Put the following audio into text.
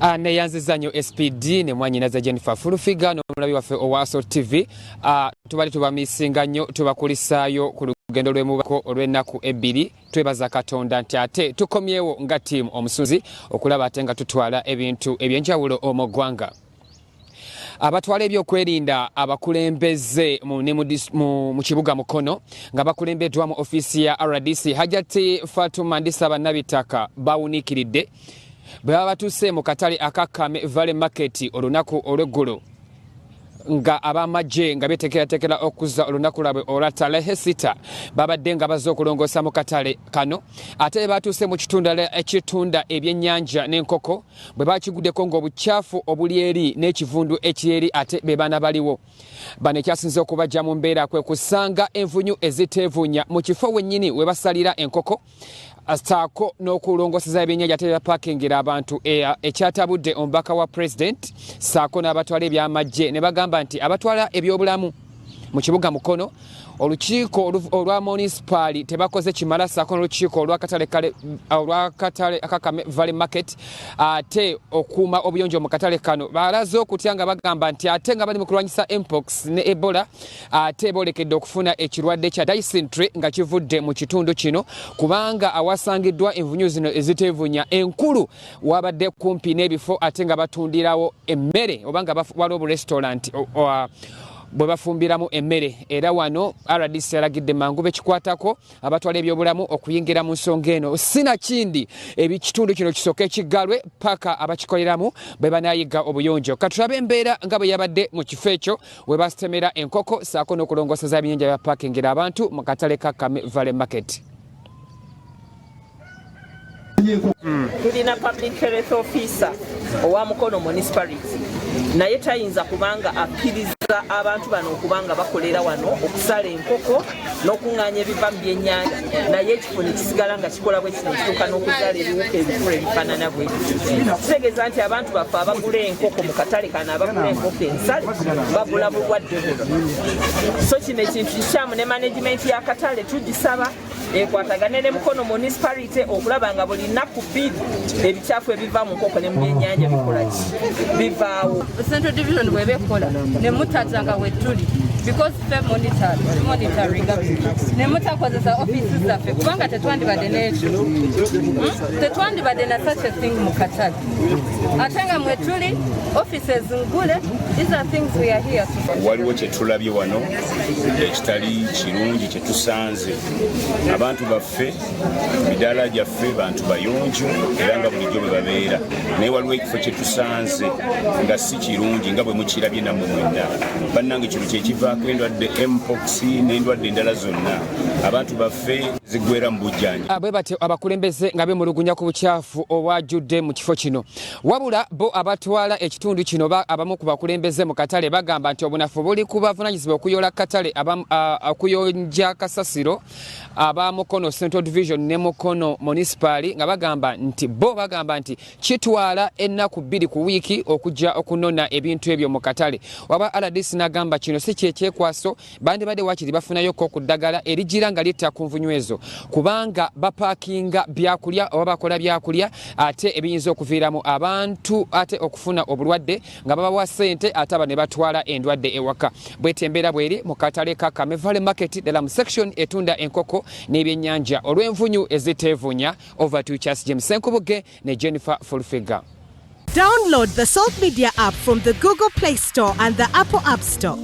Neyanziza nnyo SPD ne mwanyinaze Jennifer Fulufiga n'omulabi waffe owa Asol TV. Tubali tubamisinga nnyo, tubakulisaayo ku lugendo lw'emubako olw'ennaku ebbiri. Twebaza Katonda nti ate tukomyewo nga ttiimu omusunzi okulaba ate nga tutwala ebintu ebyenjawulo mu ggwanga. Abatwala ebyokwerinda abakulembeze mu kibuga Mukono nga bakulembeddwa mu ofiisi ya RDC Hajati Fatuma Ndisaba Nabitaka bawuniikiridde bwe baba batuuse mu katale aka Kame Valley Market olunaku olw'eggulo nga ab'amagye nga beteekerateekera okuzza olunaku lwabwe olwa Tarehe Sita. Babadde nga bazze okulongoosa mu katale kano, ate batuuse mu kitundu ekitunda ebyennyanja n'enkoko bwe bakiguddeko ng'obukyafu obuli eri n'ekivundu ekiri eri, ate be baana baliwo. Bano ekyasinze okubajja mu mbeera kwe kusanga envunyu eziteevuunya mu kifo wennyini we basalira enkoko, saako n'okulongoseza ebyennyanja ate bapakingira abantu, ekyatabudde omubaka wa president saako n'abatwala ebyamagye ne bagamba nti abatwala ebyobulamu mu kibuga Mukono, olukiiko olwa munisipaali tebakoze kimala, saako n'olukiiko olwakatale akakame Valley Market ate okuuma obuyonjo mu katale kano. Balaze okutya nga bagamba nti ate nga bali mu kulwanyisa mpox ne Ebola, ate boolekedde okufuna ekirwadde kya dysentery nga kivudde mu kitundu kino, kubanga awasangiddwa envunyu zino eziteevunya enkulu wabadde kumpi n'ebifo ate nga batundirawo emmere oba nga waliwo oburestaurant bwe bafumbiramu emmere. Era wano RDC alagidde mangu bekikwatako abatwala ebyobulamu okuyingira mu nsonga eno, sinakindi ekitundu kino kisooke kiggalwe paka abakikoleramu bwe banayiga obuyonjo. Katulabe embeera nga bwe yabadde mu kifo ekyo we basitemera enkoko saako n'okulongoseza ebiyinja bya pakingira abantu mu katale ka Kame Valley Market. Tulina public health officer owa Mukono Municipality, naye tayinza kubanga akkiriza abantu bano okubanga bakolera wano okusala enkoko n'okuŋŋaanya ebiva mu byennyanja, naye ekifo ne kisigala nga kikola bwe kino, kituuka n'okuzaala ebiwuka ebikulu ebifaanana bwe kitegeeza nti abantu baffe abagula enkoko mu katale kano, abagula enkoko ensale, bagula bulwadde buno. So kino ekintu kikyamu, ne management y'akatale tugisaba ekwatagane ne Mukono Municipality okulaba nga buli nnaku 2 ebikyafu ebiva mu nkoko ne mu byennyanja bikola ki? Bivaawo. Central Division bweba ekola ne mutaja nga wetuli, because ffe monitoringa, ne mutakozesa offices zaffe, kubanga tetwandibadde n'ekyo. Tetwandibadde na such a thing mu katale ate nga mwetuli, offices ngule. These are things we are here to Waliwo kyetulabye wano ekitali kirungi kyetusanze. Abantu baffe, midaala gyaffe, bantu bayonjo era nga bulijjo bwe babeera, naye waliwo ekifo kyetusanze nga si kirungi nga bwe mukirabye nammwe mwenna. Bannange, kino kyekivaako endwadde mpox n'endwadde endala zonna, abantu baffe ziggwera mu bujjanjabi. Bwe batyo abakulembeze nga bemulugunya ku bukyafu obwajjudde mu kifo kino. Wabula bo abatwala ekitundu kino, abamu ku bakulembeze mu katale bagamba nti obunafu buli ku bavunanyizibwa okuyola katale, okuyonja kasasiro, aba Mukono Central Division ne Mukono Municipal, nga bagamba nti bo bagamba nti kitwala ennaku 2 ku wiiki okujja okunona ebintu ebyo mu katale. Waba RDC n'agamba kino si kyekyekwaso, bandibadde wakiri bafunayoko ku ddagala erigira nga litta ku nvunyu ezo, kubanga bapaakinga byakulya oba bakola byakulya ate ebiyinza okuviiramu abantu ate okufuna obulwadde, nga babawa ssente ate aba ne batwala endwadde ewaka. Bwete embeera bweri mu katale ka Kame Valley Market, ddala mu section etunda enkoko n'ebyennyanja, olw'envunyu eziteevunya. Over to Charles James Senkubuge ne Jennifer Fulfiga. Download the Salt Media app from the Google Play Store and the Apple App Store.